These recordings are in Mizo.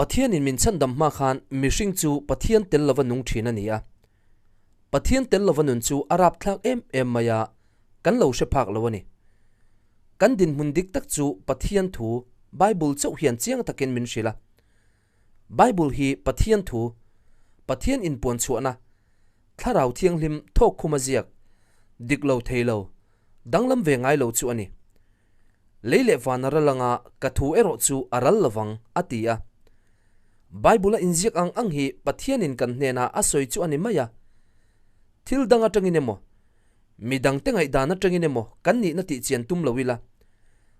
Pathianin min chhandam hma khan mihring chu Pathian tel lova nung thin a ni a. Pathian tel lova nun chu a rapthlak em em mai a, kan lo hre phak lo a ni. Kan dinhmun dik tak chu Pathian thu, Bible chauh hian chiang takin min hrilh a. Bible hi Pathian thu, Pathian inpuan chhuahna, Thlarau Thianghlim thawk khuma ziak, dik lo thei lo, danglam ve ngai lo chu a ni. Lei leh van a ral anga ka thu erawh chu a ral lovang, a ti a. Bible-a inziak ang ang hi Pathianin kan hnenah a sawi chu a ni mai a. Thil dang atangin emaw, mi dangte ngaihdan atangin emaw kan nihna tih chian tum lo ila.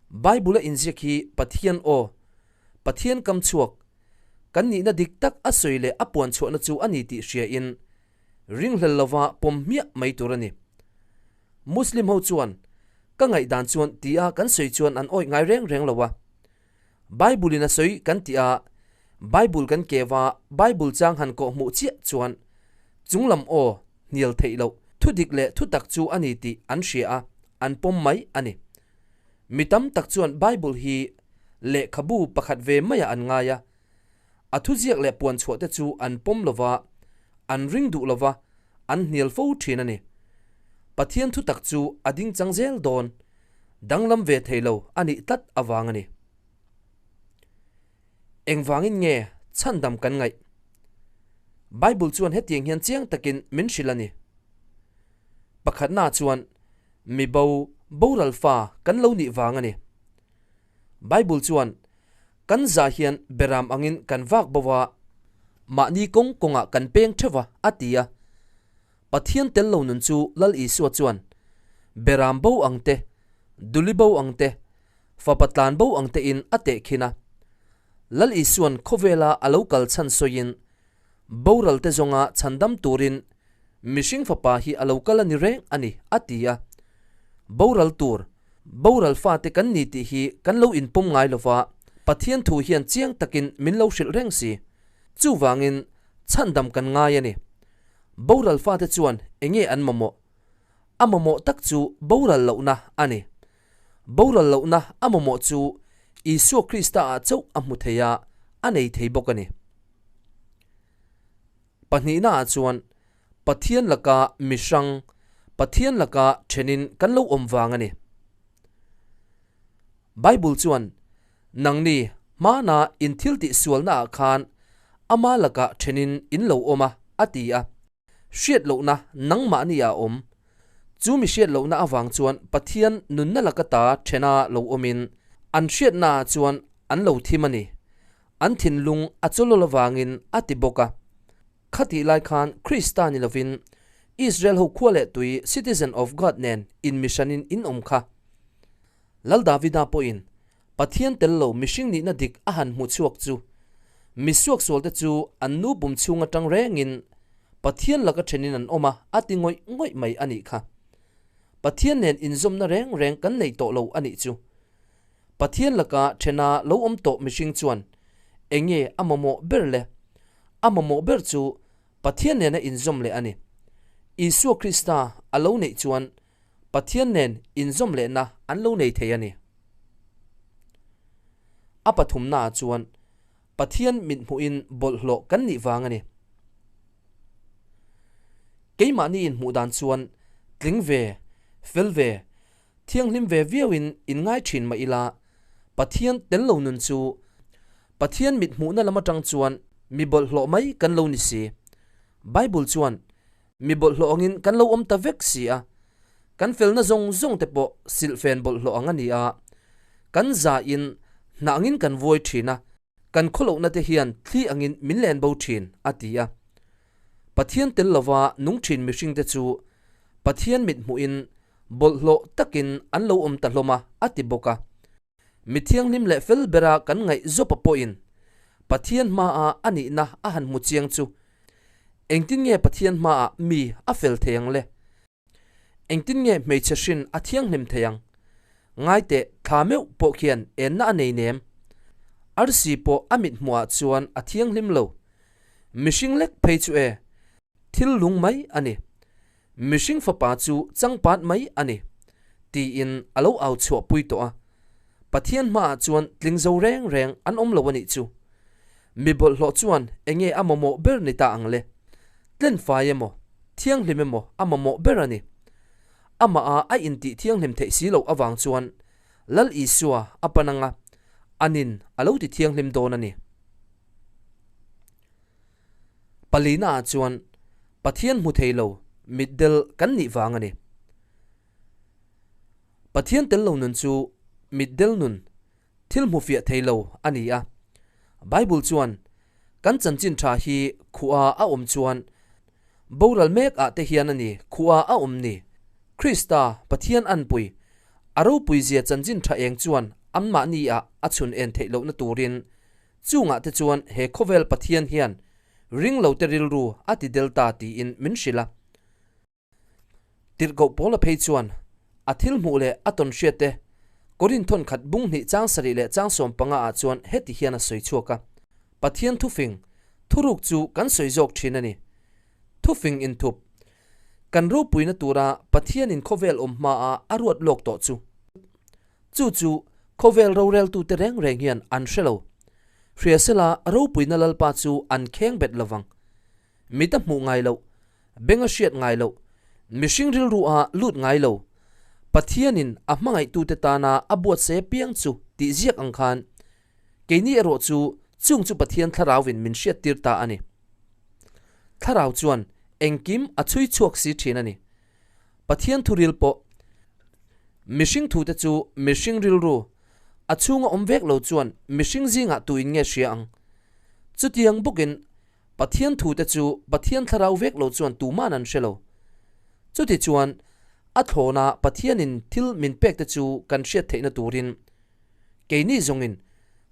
Bible-a inziak hi Pathian aw, Pathian kam chhuak, kan nihna dik tak a sawi leh a puan chhuahna chu a ni tih hriain ringhlel lova pawm hmiah mai tur a ni. Muslim ho chuan ka ngaihdan chuan tia kan sawi chuan an awih ngai reng reng lo a. Bible in a sawi kan tih a, Bible kan keu a, Bible chang han kawh hmuh chiah chuan chunglam aw hnial theih loh thu dik leh thu tak chu a ni tih an hria a, an pawm mai a ni. Mi tam tak chuan Bible hi lehkhabu pakhat ve maiah an ngai a, a thuziak leh puanchhuah te chu an pawm lo va, an ring duh lo va, an hnial fo thin a ni. Pathian thutak chu a ding chang zel dawn, danglam ve thei lo a nih tlat avang a ni. Engvangin nge chhandam kan ngaih? Bible chuan hetiang hian chiang takin min hrilh a ni. Pakhatna chuan mi bo, boral fa kan lo nih vang a ni. Bible chuan, Kan zah hian beram angin kan vak bo a, mahni kawng kawngah kan peng theuh va, a ti a. Pathian tel lo nun chu Lal Isua chuan, Beram bo ang te, duli bo ang te, fapa tlan bo ang tein a tehkhin a. Lal Isuan khawvela a lo kal chhan sawiin, Boral te zawnga chhandam turin mihring fapa hi a lo kal a ni reng a ni, a ti a. Boral tur, boral fate kan ni tih hi kan lo inpawm ngai lo va, Pathian thu hian chiang takin min lo hrilh reng si. Chuvangin chhandam kan ngai a ni. Boral fate chuan enge an mamawh? A mamawh tak chu boral lohna a ni. Boral lohna a mamawh chu Isua Krista ah chauh a hmu thei a, a nei thei bawk a ni. Pahnihna ah chuan Pathian laka mi hrang, Pathian laka thenin kan lo awm vang a ni. Bible chuan, Nangni hmana in thil tih sualna ah khan ama laka thenin in lo awm a, a ti a. Hriat lohna nangmahni ah a awm. Chu mi hriat lohna avang chuan Pathian nunna laka ta thena lo awmin an hriatna ah chuan an lo thim a ni. An thinlung a chawlawl avangin a ti bawk a. Khatih lai khan Krista ni lovin Israel ho khua leh tui citizen of God nen inmihranin in awm kha. Lal Davida pawhin Pathian tel lo mihring nihna dik a han hmu chhuak chu mi suaksualte chu an nu pum chhung atang rengin Pathian laka thenin an awm a, a ti ngawih ngawih mai a nih kha. Pathian nen inzawmna reng reng kan nei tawh lo a nih chu. Pathian laka thena lo awm tawh mihring chuan enge a mamawh ber le? A mamawh ber chu Pathian nena inzawm leh a ni. Isua Krista a lo neih chuan Pathian nen inzawm lehna an lo nei thei a ni. A pathumnaah chuan Pathian mithmuhin bawlhhlawh kan nih vang a ni. Keimahni inhmuh dan chuan tling ve, fel ve, thianghlim ve viauin inngai thin mah ila, Pathian tel lo nun chu Pathian mithmuhna lam atang chuan mi bawlhhlawh mai kan lo ni si. Bible chuan Mi bawlhhlawh angin kan lo awm ta vek si a, kan felna zawng zawng te pawh silhfen bawlhhlawh ang a ni a, kan zain hnah angin kan vuai thin a, kan khawlohna te hian thli angin min len bo thin, a ti a. Pathian tel lova nung thin mihring te chu Pathian mithmuhin bawlhhlawh takin an lo awm ta hlawm a, a ti bawk a. Mi thianghlim leh fel bera kan ngaih zawpa pawhin Pathian hmaah a nihna a han hmu chiang chu engtin nge Pathian hmaah mi a fel thei ang le? Engtin nge hmeichhe hrin a thianghlim thei ang? Ngaiteh thla meuh pawh khian enna a nei nem. Arsi pawh a mit hmuhah chuan a thianghlim lo. Mihring lek phei chu e, thil lung mai a ni. Mihring fapa chu changpat mai a ni, tiin a lo au chhuahpui tawh a. Pathian hmaah chuan tling zo reng reng an awm lo a nih chu. Mi bawlhhlawh chuan enge a mamawh ber ni ta ang le? Tlenfai emaw, thianghlim emaw a mamawh ber a ni. Amah a a intih thianghlim theih si loh avang chuan Lal Isua a pan anga anin a lo ti thianghlim dawn a ni. Palina ah chuan Pathian hmu thei lo mitdel kan nih vang a ni. Pathian tel lo nun chu mitdel nun thil hmu fiah thei lo a ni a. Bible chuan kan chanchin tha hi khuaa a awm chuan boral mek ah te hian a ni khuaa a awm ni. Krista Pathian anpui a ropui zia chanchin tha eng chuan anmahni ah a chhun en theih lohna turin chungah te chuan he khawvel Pathian hian ring lo te rilru a ti del ta tiin min hrilh a. Tirhkoh Paula phei chuan a thil hmuh leh a tawn hriat te Korin thawn khat bung hnih chang sarih leh chang sawm panga ah chuan heti hian a sawi chhuak a, Pathian thufing, thuruk chu kan sawi zawk thin a ni. Thufing inthup, kan ropuina tura Pathianin khawvel awm hmaa a ruat lawk tawh chu. Chu chu khawvel roreltute reng reng hian an hre lo. Hriasela ropuina Lalpa chu an kheng bet lovang. Mit a hmuh ngai loh, beng a hriat ngai loh, mihring rilru a lut ngai lo, Pathianin a hmangaihtute tana a buatsaih apiang chu tih ziak ang khan, keini erawh chu chung chu Pathian Thlarauvin min hriattir ta a ni. Thlarau chuan engkim a chhui chhuak si thin a ni. Pathian thuril pawh mihring thute chu mihring rilru a chhunga awm vek lo chuan mihring zingah tuin nge hria ang? Chutiang bawkin Pathian thute chu Pathian thlarau vek lo chuan tuman an hre lo. Chuti chuan, a thlawna Pathianin thil min pekte chu kan hriat theihna turin keini zawngin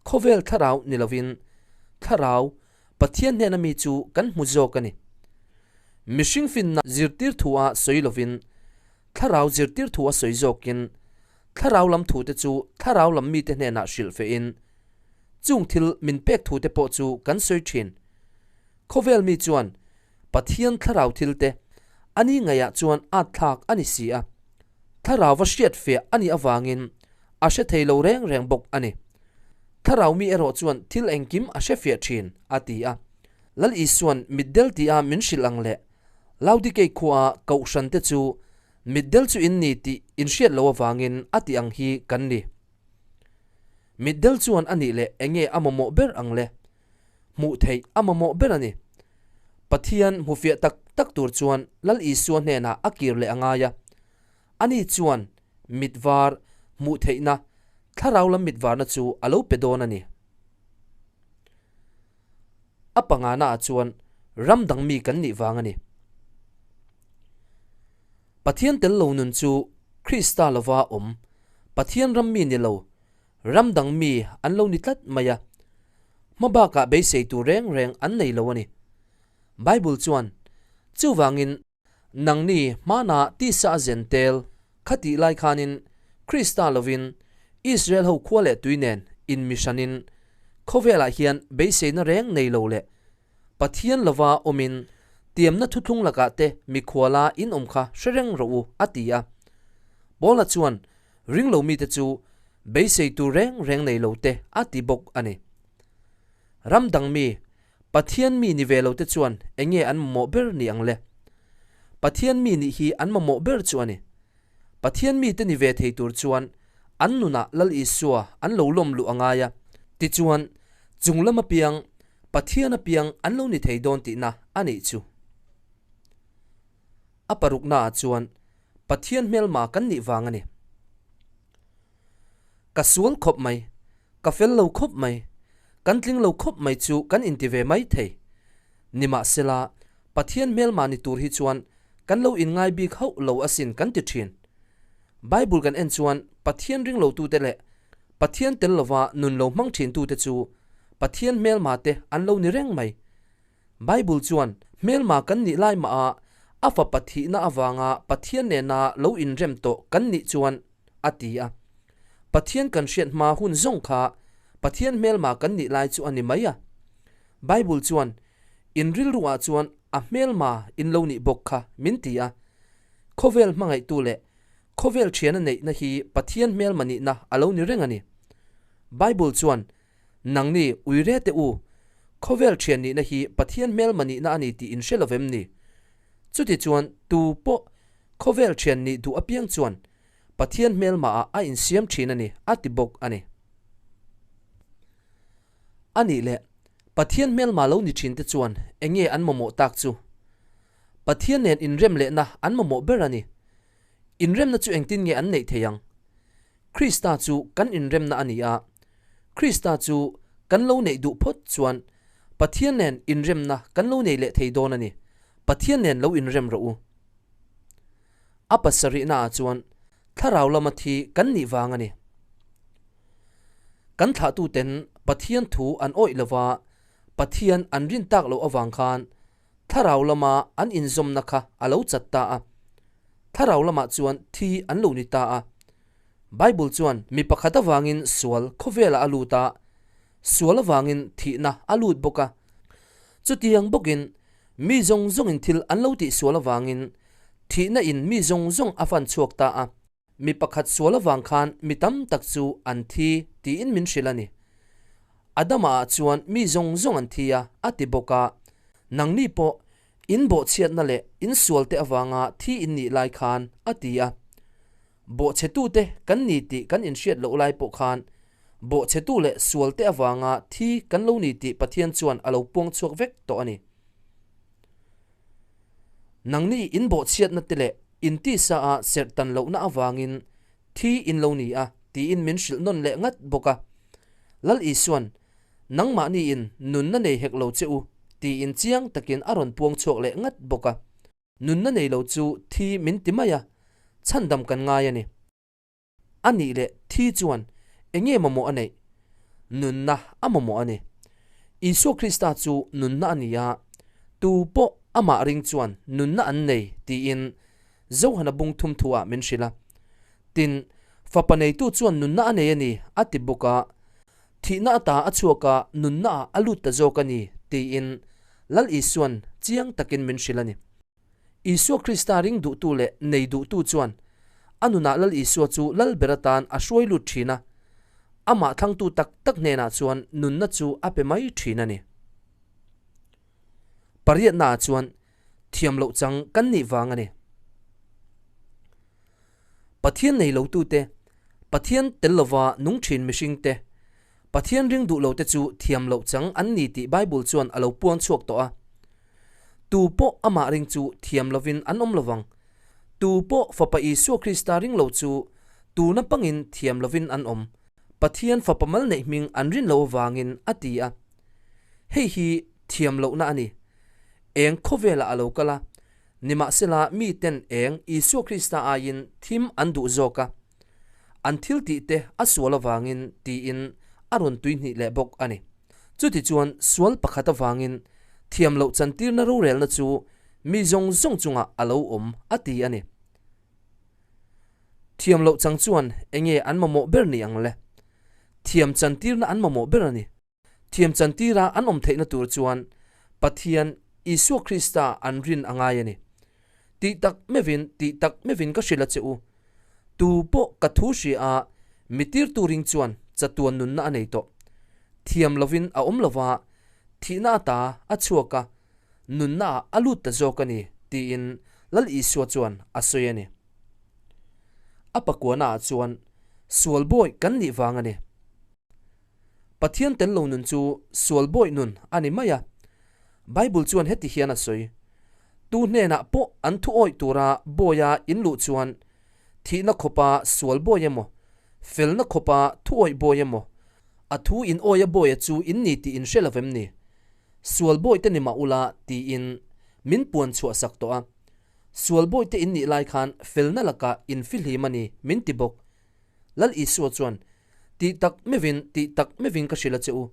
khawvel thlarau ni lovin thlarau Pathian hnena mi chu kan hmu zawk a ni. Mihring finna zirtir thua sawi lovin thlarau zirtir thua sawi zawkin thlarau lam thute chu thlarau lam mite hnenah hrilh fehin Chung thil min pek thute pawh chu kan sawi thin. Khawvel mi chuan Pathian thlarau thilte a ni ngaihah chuan at thlak a ni si a. Thlarau va hriat fiah a nih avangin a hre thei lo reng reng bawk a ni. Thlarau mi erawh chuan thil engkim a hre fiah thin, a ti a. Lal Isua'n mitdel tia min hrilh ang leh Laodikei khua kohhrante chu mitdel chu in ni tih inhriat loh avangin a ti ang hi kan ni. Mitdel chuan a nih leh enge a mamawh ber ang le? Hmuh theih a mamawh ber a ni. Pathian hmufiah tak tak tur chuan Lal Isua hnenah a kir leh a ngai a. Ani chuan mit var hmuh theihna, thlarau lam mit varna chu a lo pe dawn a ni. A pangana ah chuan ram dang mi kan nih vang a ni. Pathian tel lo nun chu Krista lova awm, Pathian ram mi ni lo, ram dang mi an lo ni tlat mai a. Hma bakah beisei tur reng reng an nei lo a ni. Bible chuan, Chuvangin nangni hmana tisa a zen tel kha tih lai khanin Krista lovin Israel ho khua leh tui nen inmihranin khawvelah hian beiseina reng nei lo leh Pathian lova awmin tiamna thuthlung lakah te mikhuala in awm kha hre reng rawh u, a ti a. Paula chuan ring lo mite chu beisei tur reng reng nei lo te a ti bawk a ni. Ram dang mi, Pathian mi ni ve lo te chuan enge an mamawh ber ni ang le? Pathian mi nih hi an mamawh ber chu a ni. Pathian mite ni ve thei tur chuan an nunah Lal Isua an lo lawm luh a ngai a, tichuan chung lam apiang Pathian apiang an lo ni thei dawn tihna a nih chu. A paruknaah chuan Pathian hmelma kan nih vang a ni. Ka sual khawp mai, ka fel lo khawp mai, kan tling lo khawp mai chu kan inti ve mai thei. Nimahsela, Pathian hmelma ni tur hi chuan kan lo inngai bik hauh lo asin kan ti thin. Bible kan en chuan Pathian ring lotute leh Pathian tel lova nun lo hmang thintute chu Pathian hmelma te an lo ni reng mai. Bible chuan hmelma kan nih lai mah a a fapa thihna avanga Pathian nena lo inrem tawh kan nih chuan a ti a. Pathian kan hriat hma hun zawng kha Pathian hmelma kan nih lai chu a ni mai a. Bible chuan in rilruah chuan a hmelma in lo nih bawk kha min ti a. Khawvel hmangaihtu leh Khawvel thiana neihna hi Pathian hmelma nihna a lo ni reng a ni. Bible chuan, Nangni uire teh u, Khawvel thian nihna hi Pathian hmelma nihna a ni tih in hre lovem ni? Chutichuan tu pawh khawvel thian nih duh apiang chuan Pathian hmelmaah a insiam thin a ni, a ti bawk a ni. A nih leh, Pathian hmelma lo ni thin te chuan enge an mamawh tak chu? Pathian nen inrem lehna an mamawh ber a ni. Inremna chu engtin nge an neih theih ang? Krista chu kan inremna a ni a, Krista chu kan lo neih duh phawt chuan Pathian nen inremna kan lo nei leh thei dawn a ni. Pathian nen lo inrem rawh u. A pasarihnaah chuan thlarau lama thi kan nih vang a ni. Kan thlahtuten Pathian thu an awih lova Pathian an rin tak loh avang khan thlarau lama an inzawmna kha a lo chat ta a. Thlarau lamah chuan thi an lo ni ta a. Bible chuan mi pakhat avangin sual khawvelah a lut a, sual avangin thihna a lut bawk a. Chutiang bawkin mi zawng zawngin thil an lo tihsual avangin thihna in mi zawng zawng a fan chhuak ta a. Mi pakhat sual avang khan mi tam tak chu an thi tiin min hrilh a ni. Adama ah chuan mi zawng zawng an thi a, a ti bawk a. Nangni pawh in bawhchhiatna leh in sualte avanga thi in nih lai khan, a ti a. Bawhchhetute kan ni tih kan inhriat loh lai pawh khan bawhchhetu leh sualte avanga thi kan lo ni tih Pathian chuan a lo puang chhuak vek tawh a ni. Nangni in bawhchhiatna te leh in tisa a serh tan lohna avangin thi in lo ni a tiin min hrilh nawn leh ngat bawk a. Lal Isuan, Nangmahni in nunna nei hek lo che u tiin chiang takin a rawn puang chhuak leh ngat bawk a. Nunna nei lo chu thi min ti mai a, chhandam kan ngai a ni. A nih leh thi chuan eng nge mamawh a neih? Nunna a mamawh a ni. Isua Krista chu nunna a ni a, tu pawh amah ring chuan nunna an nei tiin Johana bung thum thuah min hrilh a. Tin, Fapa neitu chuan nunna a nei a ni a ti bawk a, thihna ata a chhuak a, nunnaah a lut ta zawk a ni tiin Lal Isuan chiang takin min hrilh a ni. Isua Krista ring duhtu leh nei duhtu chuan a nunah Lal Isua chu Lal ber atan a hruai lut thin a, amah thlangtu tak tak hnenah chuan nunna chu a pe mai thin a ni. Pariatnaah chuan thiam loh chang kan nih vang a ni. Pathian nei lotute, Pathian tel lova nung thin mihringte, Pathian ring duh lote chu thiam loh chang an ni tih Bible chuan a lo puang chhuak tawh a. Tu pawh amah ring chu thiam lovin an awm lovang. Tu pawh Fapa Isua Krista ring lo chu tuna pangin thiam lovin an awm. Pathian Fapa mal neih hming an rin lo avangin a ti a. Hei hi thiam lohna a ni. Eng khawvelah a lo kal a, nimahsela miten eng Isua Krista aiin thim an duh zawk a. An thil tih te a sual avangin tiin a rawn tui hnih leh bawk a ni. Chutichuan sual pakhat avangin thiam loh chantirna rorelna chu mi zawng zawng chungah a lo awm a ti a ni. Thiam loh chang chuan enge an mamawh ber ni ang le? Thiam chantirna an mamawh ber a ni. Thiam chantira an awm theihna tur chuan Pathian Isua Krista an rin a ngai a ni. Tih tak meuhin, tih tak meuhin ka hrilh a che u. Tu pawh ka thu hria a, mi tirtu ring chuan chatuan nunna a nei tawh. Thiam lovin a awm lova, thihna ata a chhuak a, nunna ah a lut ta zawk a ni, tiin Lal Isua chuan a sawi a ni. A pakuana ah chuan sual bawi kan nih vang a ni. Pathian tel lo nun chu sual bawih nun a ni mai a. Bible chuan heti hian a sawi, Tu hnenah pawh an thu awih tura bawia in luh chuan thihna khawpa sual bawi emaw, felna khawpa thu awih bawi emaw, a thu in awia bawia chu in ni tih in hre lo vem ni? Sual bawihte ni mah ula tiin min puan chhuah sak tawh a. Sual bawihte in nih lai khan felna lakah in fihlim a ni min ti bawk. Lal Isua chuan, Tih tak meuhin, tih tak meuhin ka hrilh a che u.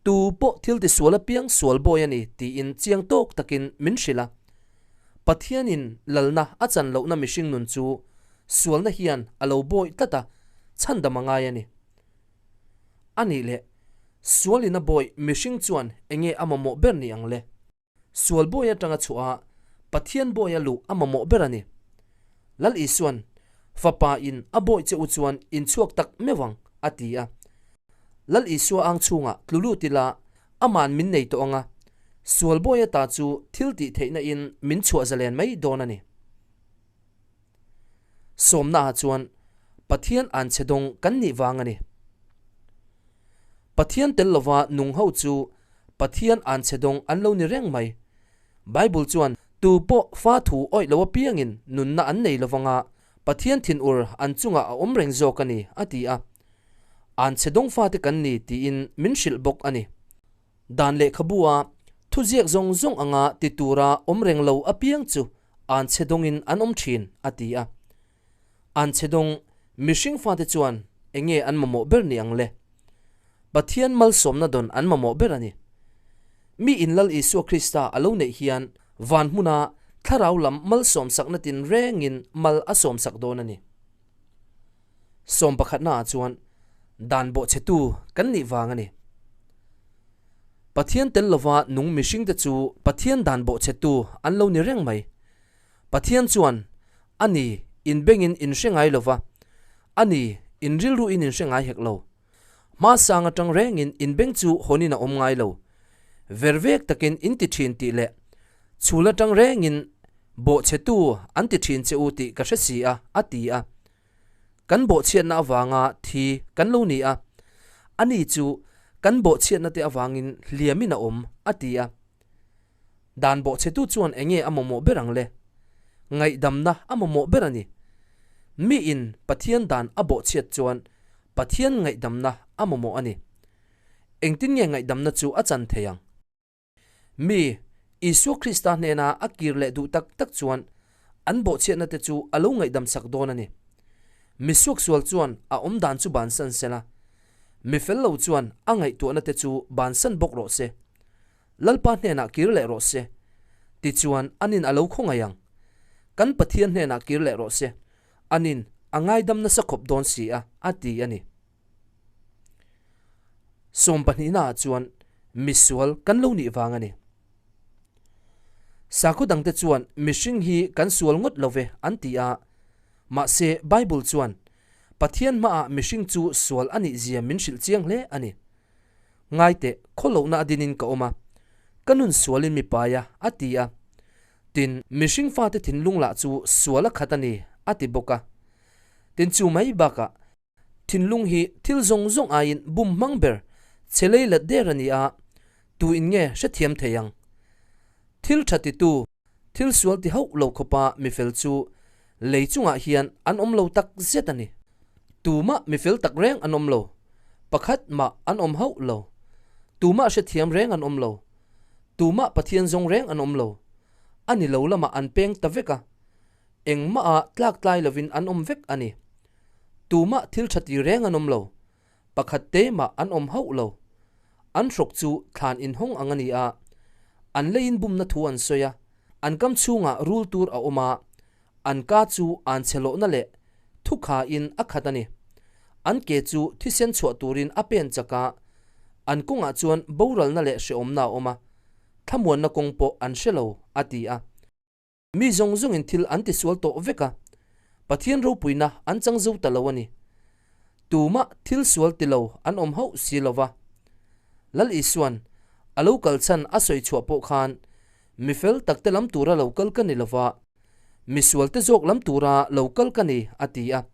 Tu pawh thil tisual apiang sual bawi a ni, tiin chiang tawk takin min hrilh a. Pathianin lalna a chan lohna mihring nun chu sualna hian a lo bawi tlat a, chhandam a ngai a ni. A nih leh, sualin a bawi mihring chuan enge a mamawh ber ni ang le? Sual bawi atanga chhuah a, Pathian bawi a luh a mamawh ber a ni. Lal Isuan, Fapa in a bawi che u chuan in chhuak tak meuh ang, a ti a. Lal Isua ang chhungah tlu lut ila, Aman min nei tawh anga, sual bawi ata chu thil tih theihna in min chhuah zalen mai dawn a ni. Sawmna ah chuan Pathian an che dawng kan nih vang a ni. Pathian tel lova nung ho chu Pathian an che dawng an lo ni reng mai. Bible chuan tu pawh fa thu awih lo apiangin nunna an nei lovanga Pathian thinur an chungah a awm reng zawk a ni a ti a. An che dawng fate kan ni tiin min hrilh bawk a ni. Dan lehkhabu a thuziak zawng zawng anga ti tura awm reng lo apiang chu an chhe dawngin an awm thin, a ti a. An chhe dawng mihring fate chuan enge an mamawh ber ni ang le? Pathian malsawmna dawn an mamawh ber a ni. Mi in Lal Isua Krista a lo neih hian van hmuna thlarau lam malsawmsakna tinrengin mal a sawmsak dawn a ni. Sawm pakhatna ah chuan dan bawhchhetu kan nih vang a ni. Pathian tel lova nung mihringte chu Pathian dan bawhchhetu an lo ni reng mai. Pathian chuan, A ni, in bengin in hre ngai lova, a ni, in rilruin in hre ngai hek lo. Hmasang atang rengin in beng chu hawnin a awm ngai lo. Vervek takin in ti thin tih leh chhul atang rengin bawhchhetu an ti thin che u tih ka hre si a, a ti a. Kan bawhchhiatna avanga thi kan lo ni a, ani chu kan bawhchhiatna te avangin hliamin a awm, a ti a. Dan bawhchhetu chuan enge a mamawh ber ang le? Ngaihdamna a mamawh ber a ni. Miin Pathian dan a bawhchhiat chuan Pathian ngaihdamna a mamawh a ni. Engtin nge ngaihdamna chu a chan thei ang? Mi, Isua Krista hnena a kir leh duh tak tak chuan an bawhchhiatna te chu a lo ngaihdam sak dawn a ni. Mi suaksual chuan a awmdan chu bansan sela, mi fel lo chuan a ngaihtuahna te chu bansan bawk rawh se. Lalpa hnenah kir leh rawh se, tichuan anin a lo khawngaih ang. Kan Pathian hnenah kir leh rawh se, anin a ngaidam nasa khawp dawn si a, a ti a ni. Sawmpahnihna ah chuan misual kan lo nih vang a ni. Sakhaw dangte chuan mihring hi kan sual ngawt lo ve an ti a, mahse Bible chuan Pathian hmaah mihring chu sual a nih zia min hrilh chiang hle a ni. Ngaiteh, khawlohna a dinin ka awm a, ka nun sualin mi pai a, a ti a. Tin, mihring fate thinlung lah chu sual a khat a ni, a ti bawk a. Tin, chu mai bakah Thinlung hi thil zawng zawng aiin bum hmang ber che lei let der a ni a, tu in nge hrethiam thei ang? Thil tha titu, thil sual ti hauh lo khawpa mifel chu lei chungah hian an awm lo tak zet a ni. Tumah mifel tak reng an awm lo, pakhat mah an awm hauh lo. Tumah hrethiam reng an awm lo, tumah Pathian zawng reng an awm lo. A ni lo lamah an peng ta vek a, engmah ah tlak tlai lovin an awm vek a ni. Tumah thil tha ti reng an awm lo, pakhat te mah an awm hauh lo. An hrawk chu thlan inhawng ang a ni a, an leiin bumna thu an sawi a, an kam chhungah rul tur a awm a, an ka chu an chhe lawhna leh thukhain a khat a ni. An ke chu thisen chhuah turin a pen chak a, an kawngah chuan boralna leh hrehawmna a awm a, thlamuanna kawng pawh an hre lo, a ti a. Mi zawng zawngin thil an tisual tawh vek a, Pathian ropuina an chang zo ta lo a ni. Tumah thil sual ti lo an awm hauh si lo va. Lal Isua'n a lo kal chhan a sawi chhuah pawh khan, Mi fel takte lam tura lo kal ka ni lo va, mi sualte zawk lam tura lo kal ka ni, a ti a.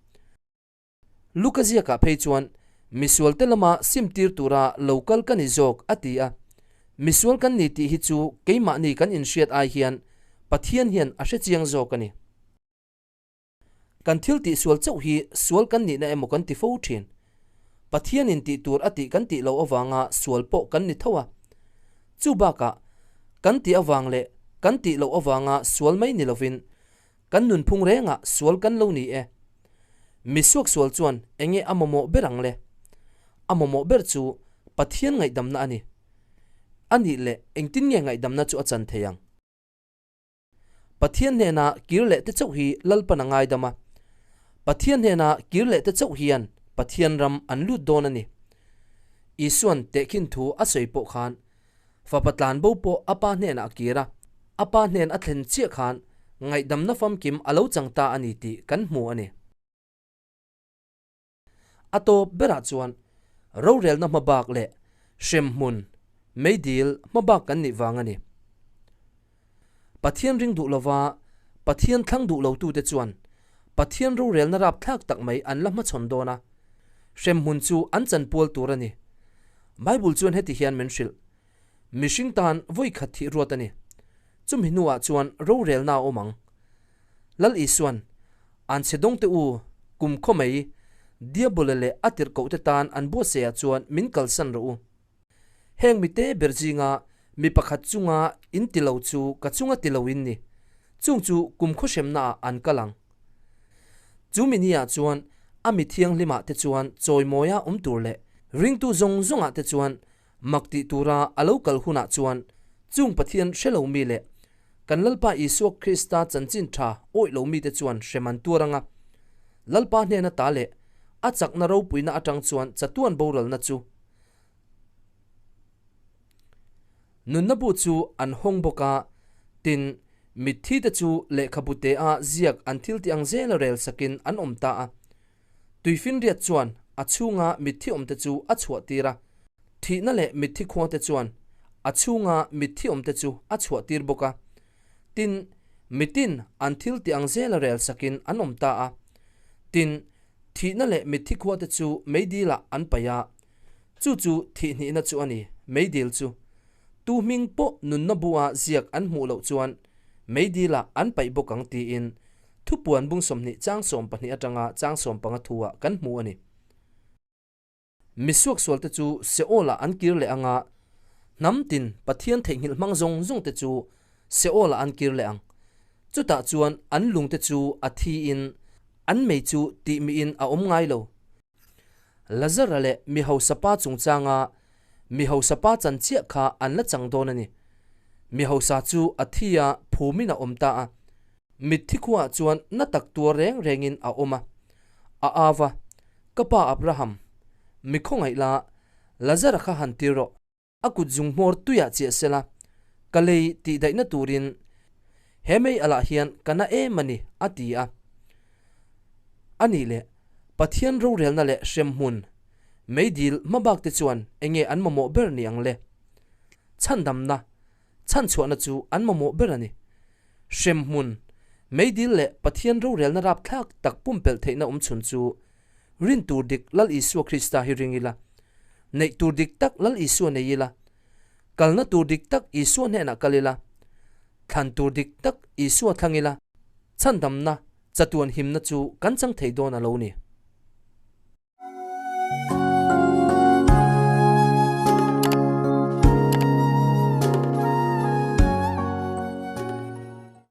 Luka ziakah phei chuan, Misualte lama simtir tura lo kal ka ni zawk, a ti a. Misual kan ni tih hi chu keimahni kan inhriat ai hian Pathian hian a hre chiang zawk a ni. Kan thil tihsual chauh hi sual kan nihna emaw kan ti fo thin. Pathianin tih tur a tih kan tih loh avanga sual pawh kan ni tho a. Chu bakah, kan tih avang leh kan tih loh avanga sual mai ni lovin Kan nunphung rengah sual kan lo ni e. Mi suaksual chuan enge a mamawh ber ang le? A mamawh ber chu Pathian ngaihdamna a ni. A nih leh engtin nge ngaihdamna chu a chan thei ang? Pathian hnena kir leh te chauh hi Lalpan a ngaidam a. Pathian hnena kir leh te chauh hian Pathian ram an lut dawn a ni. Isuan tehkhin thu a sawi pawh khan Fapa tlan bo pawh a pa hnenah a kir a, a pa hnen a thlen chiah khan ngaihdamna famkim a lo chang ta a ni tih kan hmu a ni. A tawp berah chuan rorelna hmabak leh hremhmun, Meidil hmabak kan nih vang a ni. Pathian ring duh lova Pathian thlang duh lotute chuan Pathian rorelna rapthlak tak mai an la hmachhawn dawn a, hremhmun chu an chanpual tur a ni. Bible chuan heti hian min hrilh, Mihring tan vawi khat thih ruat a ni. Chumi hnuah chuan rorelna a awm ang. Lal Isuan, An chhe dawngte u, kum khaw mai, Diabole leh a tirhkohte tan an buatsaihah chuan min kalsan rawh u. Heng mite ber zinga mi pakhat chunga in ti lo chu ka chunga ti lo in ni. Chung chu kum khaw hremnaah an kal ang. Chu mi niah chuan a mi thianghlimah te chuan chawimawia awm tur leh ringtu zawng zawngah te chuan mak tih tura a lo kal hunah chuan chung Pathian hre lo mi leh kan Lalpa Isua Krista chanchin tha awih lo mite chuan hrem an tuar anga Lalpa hnena ta leh a chakna ropuina atang chuan chatuan boralna chu Nunna bu chu an hawng bawk a, tin, mitthi te chu lehkhabu te a ziak an thil tih ang zela rel sakin an awm ta a. Tuifinriat chuan a chhunga mitthi awmte chu a chhuah tir a, thihna leh mitthi khuate chuan a chhunga mitthi awmte chu a chhuah tir bawk a. Tin, mitin an thil tih ang zela rel sakin an awm ta a. Tin, thihna leh mitthi khuate chu meidilah an paih a, Chu chu thihhnihna chu a ni, meidil chu. Tu hming pawh nunna bua ziak an hmuh loh chuan meidilah an paih bawk ang tiin thupuan bung 20 chang 12 atanga chang 15 thu-ah kan hmu a ni. Misuaksualte chu Seol-ah an kir leh anga, hnam tin Pathian theihnghilh hmang zawng zawngte chu Seol-ah an kir leh ang. Chutah chuan an lungte chu a thiin an mei chu tihmihin a awm ngai lo. Lazara leh mi hausa pa chungchanga mi hausa pa chan chiah kha an la chang dawn a ni. Mi hausa chu a thi a, phumin a awm ta a. Mitthi khuaah chuan na tak tuar reng rengin a awm a. A au a, Ka pa Abraham, mi khawngaih la, Lazara kha han tir rawh. A kut zung hmawr tuiah chiah sela, ka lei tih daihna turin he mei alah hian ka na em a ni, a ti a. A nih leh, Pathian rorelna leh hremhmun, meidil hmabak te chuan enge an mamawh ber ni ang le? Chhandamna, chhanchhuahna chu an mamawh ber a ni. Hremhmun, meidil leh Pathian rorelna rapthlak tak pumpelh theihna awmchhun chu Rin tur dik Lal Isua Krista hi ring ila, neih tur dik tak Lal Isua nei ila, kalna tur dik tak Isua hnenah kal ila, thlan tur dik tak Isua thlang ila, chhandamna, chatuan himna chu kan chang thei dawn a lo ni.